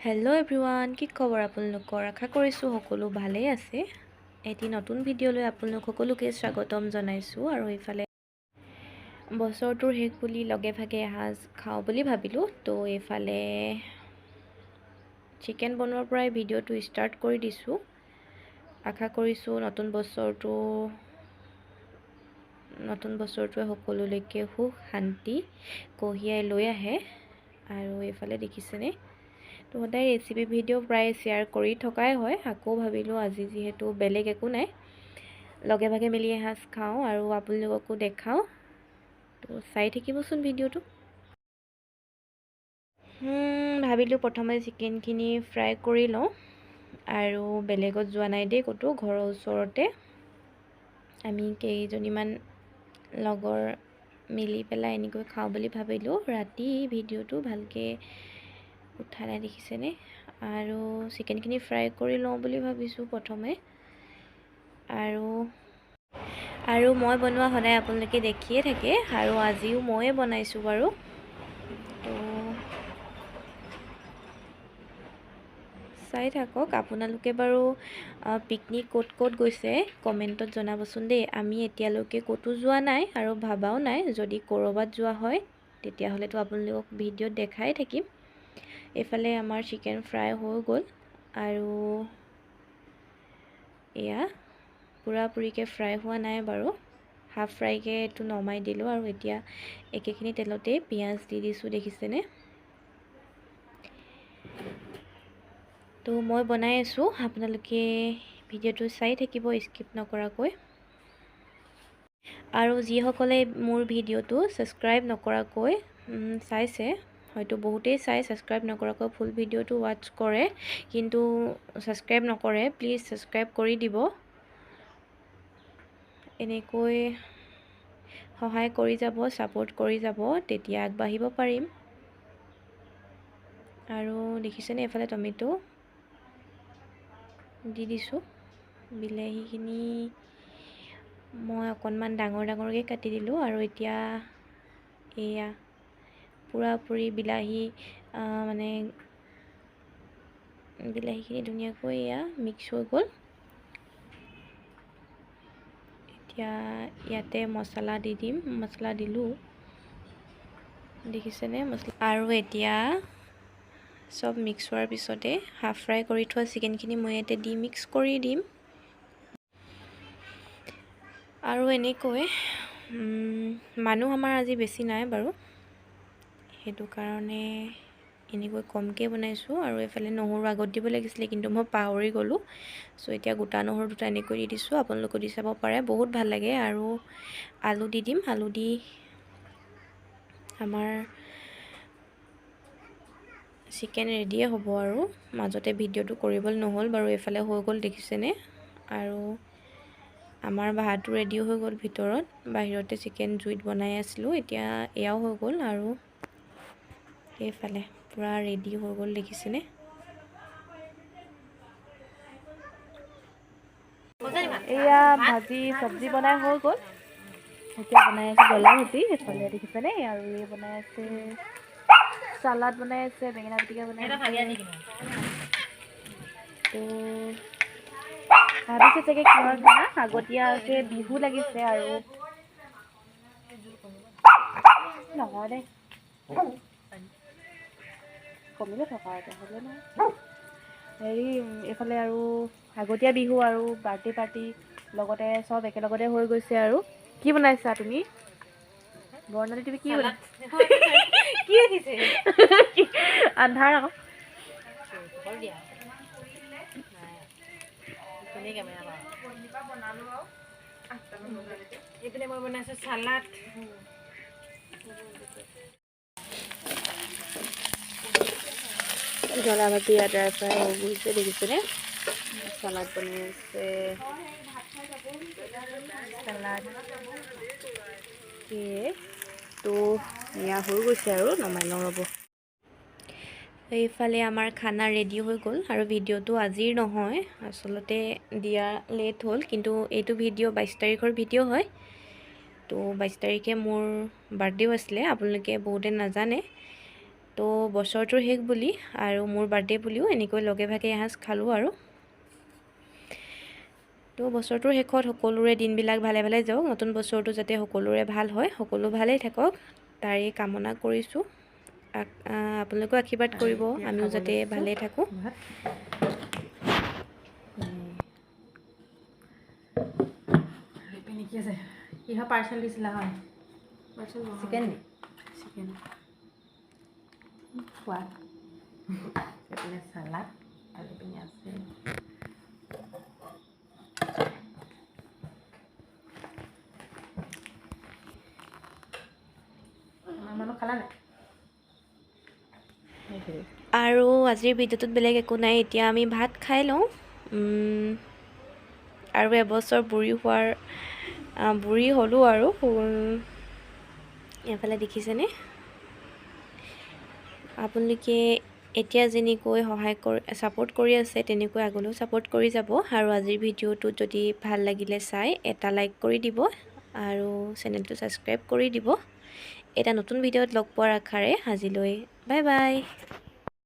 Hello' everyone, কি খবৰ আপোনালোকৰ? আশা কৰিছোঁ সকলো ভালেই আছে। এটি নতুন ভিডিঅ'লৈ আপোনালোক সকলোকে স্বাগতম জনাইছোঁ। আৰু এইফালে বছৰটোৰ শেষ বুলি লগে ভাগে এসাঁজ খাওঁ বুলি ভাবিলোঁ। তো এইফালে চিকেন বনোৱাৰ পৰাই ভিডিঅ'টো ষ্টাৰ্ট কৰি দিছোঁ। আশা কৰিছোঁ নতুন বছৰটোৱে সকলোলৈকে সুখ শান্তি কঢ়িয়াই লৈ আহে। আৰু এইফালে দেখিছেনে, তো সদায় ৰেচিপি ভিডিঅ' প্ৰায় শ্বেয়াৰ কৰি থকাই হয়। আকৌ ভাবিলোঁ আজি যিহেতু বেলেগ একো নাই, লগে ভাগে মিলি এসাঁজ খাওঁ আৰু আপোনালোককো দেখাওঁ। তো চাই থাকিবচোন ভিডিঅ'টো। ভাবিলোঁ প্ৰথমে চিকেনখিনি ফ্ৰাই কৰি লওঁ। আৰু বেলেগত যোৱা নাই দেই ক'তো, ঘৰৰ ওচৰতে আমি কেইজনীমান লগৰ মিলি পেলাই এনেকৈ খাওঁ বুলি ভাবিলোঁ। ৰাতি ভিডিঅ'টো ভালকৈ উঠা নাই, দেখিছেনে? আৰু চিকেনখিনি ফ্ৰাই কৰি লওঁ বুলি ভাবিছোঁ প্ৰথমে। আৰু আৰু মই বনোৱা সদায় আপোনালোকে দেখিয়ে থাকে আৰু আজিও ময়ে বনাইছোঁ বাৰু। তো চাই থাকক আপোনালোকে। বাৰু পিকনিক ক'ত ক'ত গৈছে কমেণ্টত জনাবচোন দেই। আমি এতিয়ালৈকে ক'তো যোৱা নাই আৰু ভাবাও নাই। যদি ক'ৰবাত যোৱা হয়, তেতিয়াহ'লেতো আপোনালোকক ভিডিঅ'ত দেখাই থাকিম। এইফালে আমাৰ চিকেন ফ্ৰাই হৈ গ'ল আৰু এয়া পূৰা পুৰিকৈ ফ্ৰাই হোৱা নাই বাৰু, হাফ ফ্ৰাইকৈ এইটো নমাই দিলোঁ। আৰু এতিয়া একেখিনি তেলতেই পিঁয়াজ দি দিছোঁ, দেখিছেনে? তো মই বনাই আছোঁ, আপোনালোকে ভিডিঅ'টো চাই থাকিব স্কিপ নকৰাকৈ। আৰু যিসকলে মোৰ ভিডিঅ'টো ছাবস্ক্ৰাইব নকৰাকৈ চাইছে, হয়তো বহুতেই চাই ছাবস্ক্ৰাইব নকৰাকৈ ফুল ভিডিঅ'টো ৱাটচ কৰে কিন্তু ছাবস্ক্ৰাইব নকৰে, প্লিজ ছাবস্ক্ৰাইব কৰি দিব। এনেকৈ সহায় কৰি যাব, ছাপোৰ্ট কৰি যাব, তেতিয়া আগবাঢ়িব পাৰিম। আৰু দেখিছেনে, এইফালে টমেট' দি দিছোঁ। বিলাহীখিনি মই অকণমান ডাঙৰ ডাঙৰকৈ কাটি দিলোঁ। আৰু এতিয়া এয়া পূৰাপুৰি বিলাহী, মানে বিলাহীখিনি ধুনীয়াকৈ এয়া মিক্স হৈ গ'ল। এতিয়া ইয়াতে মছলা দি দিম। মছলা দিলোঁ, দেখিছেনে মছলা? আৰু এতিয়া চব মিক্স হোৱাৰ পিছতে হাফ ফ্ৰাই কৰি থোৱা চিকেনখিনি মই ইয়াতে দি মিক্স কৰি দিম। আৰু এনেকৈ মানুহ আমাৰ আজি বেছি নাই বাৰু, সেইটো কাৰণে এনেকৈ কমকৈ বনাইছোঁ। আৰু এইফালে নহৰু আগত দিব লাগিছিলে, কিন্তু মই পাহৰি গ'লোঁ। চ' এতিয়া গোটা নহৰু দুটা এনেকৈ দি দিছোঁ, আপোনালোকেও দি চাব পাৰে, বহুত ভাল লাগে। আৰু আলু দি দিম। আলু দি আমাৰ চিকেন ৰেডিয়ে হ'ব। আৰু মাজতে ভিডিঅ'টো কৰিবলৈ নহ'ল বাৰু। এইফালে হৈ গ'ল, দেখিছেনে? আৰু আমাৰ ভাতো ৰেডি হৈ গ'ল ভিতৰত, বাহিৰতে চিকেন জুইত বনাই আছিলোঁ। এতিয়া এয়াও হৈ গ'ল আৰু এইফালে পূৰা ৰেডি হৈ গ'ল, দেখিছেনে? এয়া ভাজি চব্জি বনাই হৈ গ'ল। এতিয়া বনাই আছে জ্বলা ভাজি এইফালে, দেখিছেনে? আৰু এই বনাই আছে চালাড বনাই আছে, বেঙেনা পিটিকা বনাই আছে। তো ভাবিছে চাগে কিহৰ খানা? আগতীয়াকৈ বিহু লাগিছে আৰু নহয় দেই, কমিলে থকা এতিয়া হ'লে নহয় হেৰি। এইফালে আৰু আগতীয়া বিহু আৰু বাৰ্থডে পাৰ্টি লগতে চব একেলগতে হৈ গৈছে। আৰু কি বনাইছা তুমি, বৰ্ণালী? তুমি কি বনাইছা? কি দেখিছে? আন্ধাৰ আকৌ। এইপিনে মই বনাইছোঁ চালাড। জ্বলা ভাজি ড্ৰাই ফ্ৰাই হৈ গৈছে, দেখিছেনে? চালাড বনাই আছে, চালাড তো এয়া হৈ গৈছে আৰু নমাই লওঁ ৰ'ব। এইফালে আমাৰ খানা ৰেডি হৈ গ'ল। আৰু ভিডিঅ'টো আজিৰ নহয়, আচলতে দিয়া লেট হ'ল, কিন্তু এইটো ভিডিঅ' 22 তাৰিখৰ ভিডিঅ' হয়। তো 22 তাৰিখে মোৰ বাৰ্থডেও আছিলে, আপোনালোকে বহুতে নাজানে। তো বছৰটোৰ শেষ বুলি আৰু মোৰ বাৰ্থডে বুলিও এনেকৈ লগে ভাগে এসাঁজ খালোঁ আৰু। তো বছৰটোৰ শেষত সকলোৰে দিনবিলাক ভালে ভালে যাওক, নতুন বছৰটো যাতে সকলোৰে ভাল হয়, সকলো ভালেই থাকক তাৰে কামনা কৰিছোঁ। আপোনালোকেও আশীৰ্বাদ কৰিব, আমিও যাতে ভালে থাকোঁ। কিহৰ পাৰ্চেল দিছিলা হয়? চিকেন নি? চিকেন খোৱা, এইপিনে চালাড আৰু এইপিনে আছে মানুহ খালা নাই? আৰু আজিৰ ভিডিঅ'টোত বেলেগ একো নাই, এতিয়া আমি ভাত খাই লওঁ। আৰু এবছৰ বুঢ়ী হোৱাৰ বুঢ়ী হ'লোঁ আৰু। এইফালে দেখিছেনে আপোনালোকে এতিয়া যেনেকৈ সহায় কৰি ছাপোৰ্ট কৰি আছে, তেনেকৈ আগলৈও ছাপোৰ্ট কৰি যাব। আৰু আজিৰ ভিডিঅ'টো যদি ভাল লাগিলে চাই এটা লাইক কৰি দিব আৰু চেনেলটো ছাবস্ক্ৰাইব কৰি দিব। এটা নতুন ভিডিঅ'ত লগ পোৱাৰ আশাৰে আজিলৈ বাই বাই।